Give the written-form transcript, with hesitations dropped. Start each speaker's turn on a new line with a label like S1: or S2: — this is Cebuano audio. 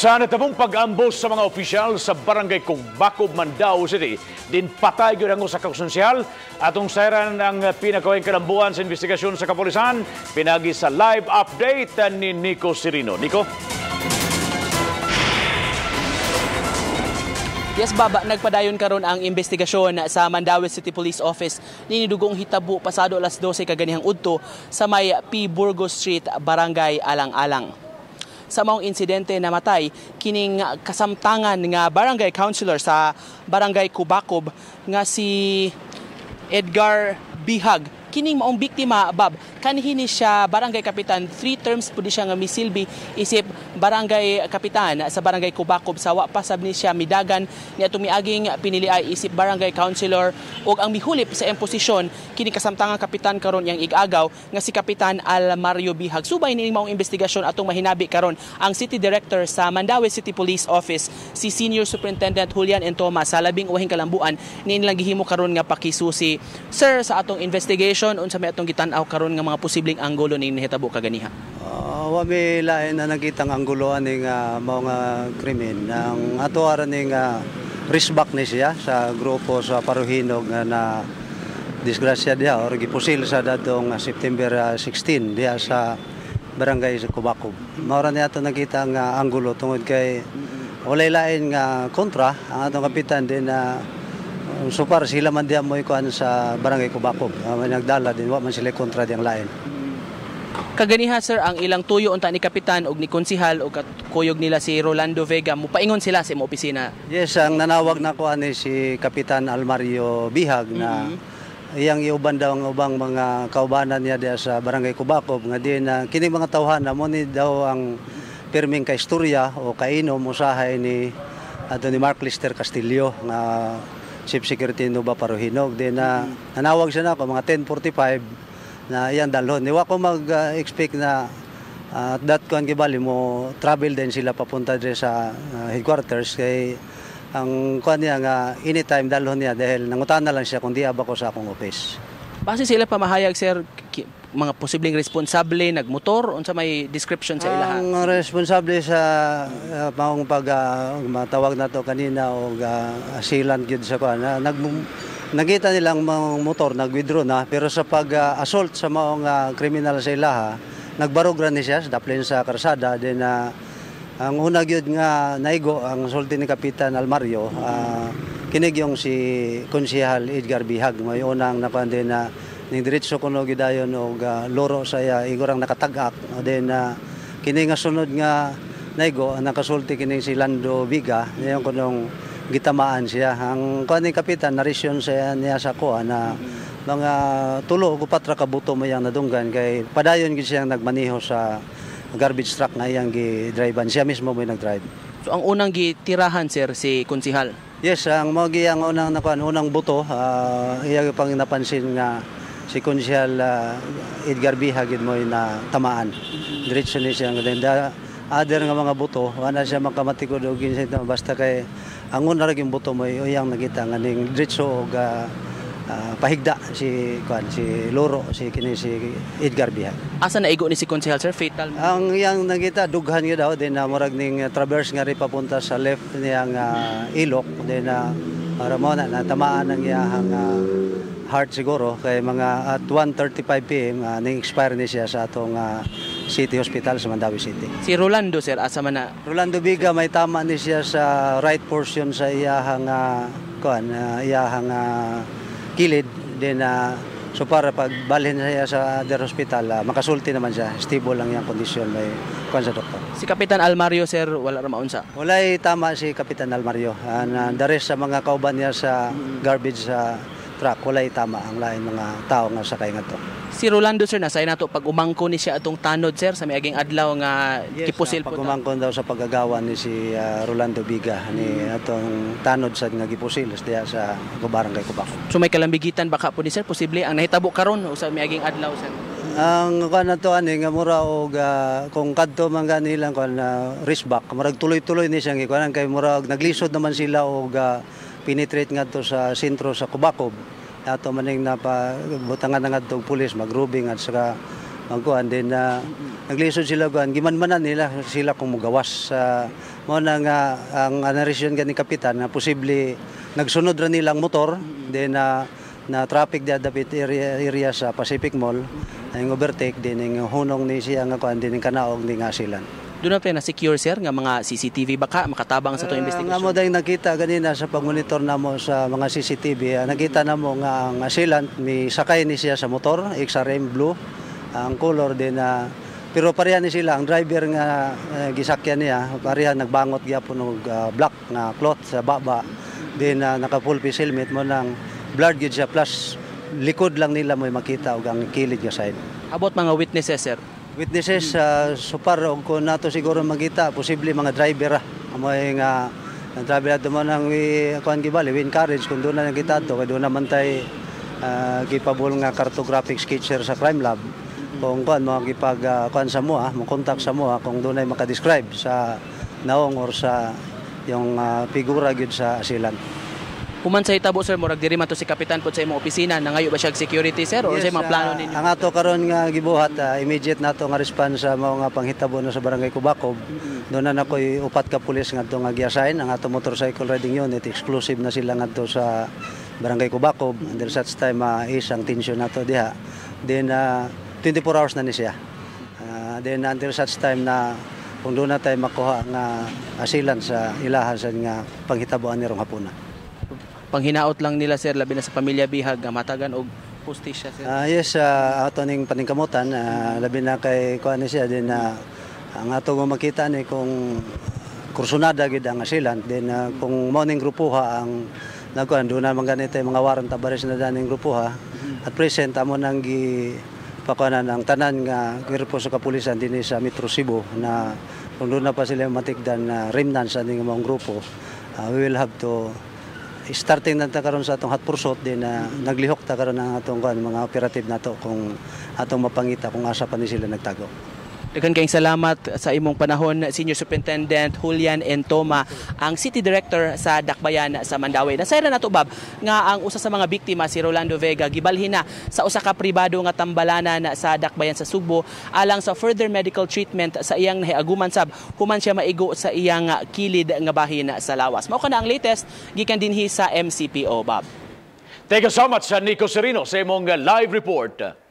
S1: Sa natabong pag-ambos sa mga opisyal sa Barangay Cubacub, Mandaue City, din patay gyud ang usa ka konsehal. Atong sayran ang pinakawayang kalambuan sa investigasyon sa kapulisan, pinagi sa live update ni Nico Sirino. Nico?
S2: Yes, Baba, nagpadayon karon ang investigasyon sa Mandaue City Police Office niini dugong hitabo pasado alas 12 kaganihang udto sa may P. Burgos Street, Barangay Alang-Alang. Sa maong insidente, namatay kining kasamtangan nga barangay councilor sa Barangay Cubacub nga si Edgar Bihag. Kining maong biktima, Bab, kanhi ni siya barangay kapitan, 3 terms pud siya nga misilbi isip barangay kapitan sa Barangay Cubacub. Sa wa pa sab ni siya midagan ni atong miaging pinili ay isip barangay councilor, ug ang mihulip sa iyang posisyon kini kasamtangang kapitan karon iyang igagaw nga si Kapitan Almario Bihag. Subay nining maong investigasyon, atong mahinabi karon ang City Director sa Mandaue City Police Office, si Senior Superintendent Julian Entoma, sa labing uwahing kalambuan ni nilang gihimo karon nga pakisusi. Sir, sa atong investigation, unsa may atong gitan-aw karon nga mga posibleng anggulo ning nahitabo kaganiha?
S3: Wa may lain na nakitang anggulo aning mga krimen. Ang ato ara ning risbak ni siya sa grupo sa Parohinog nga na disgrasya diha or gipusil sa dadong September 16 diha sa Barangay sa Cubacub. Mao ra ni ato nakita nga anggulo tungod kay walay lain nga kontra ang atong kapitan din na so far sila man diha mo ikuan sa Barangay Cubacub. May nagdala din, wa man sila kontra diyang lain.
S2: Kaganiha, sir, ang ilang tuyo unta ni kapitan og ni konsihal og kuyog nila si Rolando Vega, mupaingon sila sa imong opisina.
S3: Yes, ang nanawag na ko ani si Kapitan Almario Bihag na iyang iuban daw ang ubang mga kaubanan niya diha sa Barangay Cubacub nga di na kini mga tawhana mo ni daw ang pirming kaistorya o kainom usahay ni ato ni Mark Lister Castillo nga Chief Security Nuba Parohinog. Din na nanawag siya na ako mga 10:45 na iyang dalhon. Niwa ko mag-expect na that kuan gibali mo travel din sila papunta diri sa headquarters kay ang kuan niya nga anytime dalhon niya dahil nangutana lang siya kung di ba ko sa akong office.
S2: Base sila pamahayag, sir, mga posibleng responsable nagmotor, unsa may description sa ilaha?
S3: Ang responsable sa maong pag matawag nato kanina og asilan gyud sa kuan nakita nilang mga motor nag-withdraw na, pero sa pag-assault sa maong kriminal sa ilaha nagbarog ra ni siya sa daplin sa karsada. Din ang una gyud nga naigo ang sulti ni Kapitan Almario, kinig yung si Konsehal Edgar Bihag may unang nakuan din na ning diretso kuno gidayon og loro sa iya igorang nakatag-ak. Then kini nga sunod nga naigo ang nakasulti kining si Lando Viga niyan kunong gitamaan siya. Ang kuan ni kapitan narisyon siya niya sa kuan na mga tulo o patra ka buto mo yang nadunggan kay padayon gid siyang nagmaneho sa garbage truck nga iyang gi-drivean. Siya mismo mo nag-drive.
S2: So ang unang gitirahan, sir, si konsehal?
S3: Yes, ang mao ang unang nakuan, unang buto, iya pang napansin nga si Konsehal Edgar Bihag gid mo na tamaan. Diretso ni siya then the other nga mga buto wala siya makamatikod og kinsa basta kay ang una ra gyud buto mo iyang nakita nga ning diretso og pahigda si kuan si Loro si kini si Edgar Bihag.
S2: Asa naigo ni si konsehal, sir? Fatal?
S3: Ang iyang nakita dughan gyud daw din na murag ning traverse nga ri papunta sa left niyang ilok din na para mo na natamaan ang iyang heart siguro kay mga at 1:35 PM ning expire ni siya sa atong City Hospital sa Mandaue City.
S2: Si Rolando, sir, asa man na?
S3: Rolando Viga may tama ni siya sa right portion sa iyahang kuan iyahang kilid din so para pagbalhin siya sa other hospital makasulti naman siya, stable lang iyang kondisyon may kuan sa doktor.
S2: Si Kapitan Almario, sir, wala ra maunsa?
S3: Walay tama si Kapitan Almario. The rest sa mga kauban niya sa garbage sa truck walay tama ang lain mga tao nga sakay ngadto.
S2: Si Rolando, sir, nasay nato pag umangko ni siya atong tanod, sir, sa miaging adlaw nga
S3: yes,
S2: gipusil
S3: po. Pag umangko daw sa pagagawan ni si Rolando Viga ni atong tanod sa nga gipusil diha sa Barangay Cubacub.
S2: So may kalambigitan baka po ni sir, posible ang nahitabo karon o sa miaging adlaw, sir?
S3: Ang kuan nato ani nga mura og kung kadto man gani lang kuan wristback, murag tuloy-tuloy ni siyang gikuan kay murag naglisod naman sila og penetrate ngadto sa sentro sa Cubacub. Ato maning napa butangan na ngadto og pulis magrubing at saka magkuan din na Naglisod sila kuan, gimanmanan nila sila kung mugawas sa mao na nga ang anarisyon gani, kapitan, na posible nagsunod ra nilang motor, then na traffic diya dapit area sa Pacific Mall, ang overtake din ing hunong ni siya nga kuan din ing kanaog ni nga silan.
S2: Duna pa na secure, sir, nga mga CCTV baka makatabang sa atong investigasyon?
S3: Nga mo dahil nakita ganina sa pag-monitor namo sa mga CCTV, nakita namo nga ang assailant mi sakay ni siya sa motor, XRM blue ang color din na, pero pareha ni sila ang driver nga gisakyan niya, pareha nagbangot gyapon og black nga cloth sa baba din, naka full face helmet mo nang blurred gyud siya, plus likod lang nila mo makita og ang kilid nga side.
S2: About mga witnesses, sir?
S3: Witnesses, so far og kung nato siguro makita, posible mga driver amoy nga ang driver ato man ang we kuan gibali, we encourage kung duna nakita to, kay duna man tay capable nga cartographic sketcher sa crime lab, kung kuan mo gipag kuan sa moa, mo contact sa moa kung dunay maka-describe sa naong or sa yung figura gyud sa assailant.
S2: Human sa hitabo, sir, murag diri man to si kapitan pod sa imong opisina, nangayo ba siya og security, sir, or sa mga plano ninyo?
S3: Ang ato karon nga gibuhat, immediate nato nga response sa mga panghitabo na sa Barangay Kubakob. Duna na ko'y upat ka pulis ngadto nga gi-assign ang ato motorcycle riding unit, exclusive na sila ngadto sa Barangay Kubakob until such time is ang tension nato diha. Then 24 hours na ni siya. Then until such time na kung duna tayo makuha nga assailant sa ilaha sa nga panghitaboan ni rong hapuna.
S2: Panghinaot lang nila, sir, labi na sa pamilya bihag, nga matagan og hustisya, sir.
S3: Yes, ato ning paningkamutan, labi na kay kuan ni siya din na ang ato nga makita ni kung kursunada gid ang assailant, then kung mao ning grupuha ang nagkuan, duna man ganito mga warrant of arrest na daning grupuha. At present, amo nang gi pakuanan ang tanan nga grupo sa kapulisan dinhi sa Metro Cebu na kung duna pa sila matigdan na remnants sa ning mga grupo, we will have to starting na ta karon sa atong hot pursuit din na naglihok ta karon ang atong kuan mga operative nato kung atong mapangita kung asa pa ni sila nagtago.
S2: Daghan kayong salamat sa imong panahon, Senior Superintendent Julian Entoma, ang City Director sa Dakbayan sa Mandaue. Nasayran nato, Bab, nga ang usa sa mga biktima, si Rolando Vega, gibalhin na sa usa ka pribado nga tambalanan sa Dakbayan sa Sugbo alang sa further medical treatment sa iyang nahiaguman sab human siya maigo sa iyang kilid nga bahin sa lawas. Mao kana ang latest gikan dinhi sa MCPO, Bab.
S1: Thank you so much, Nico Serino, sa imong live report.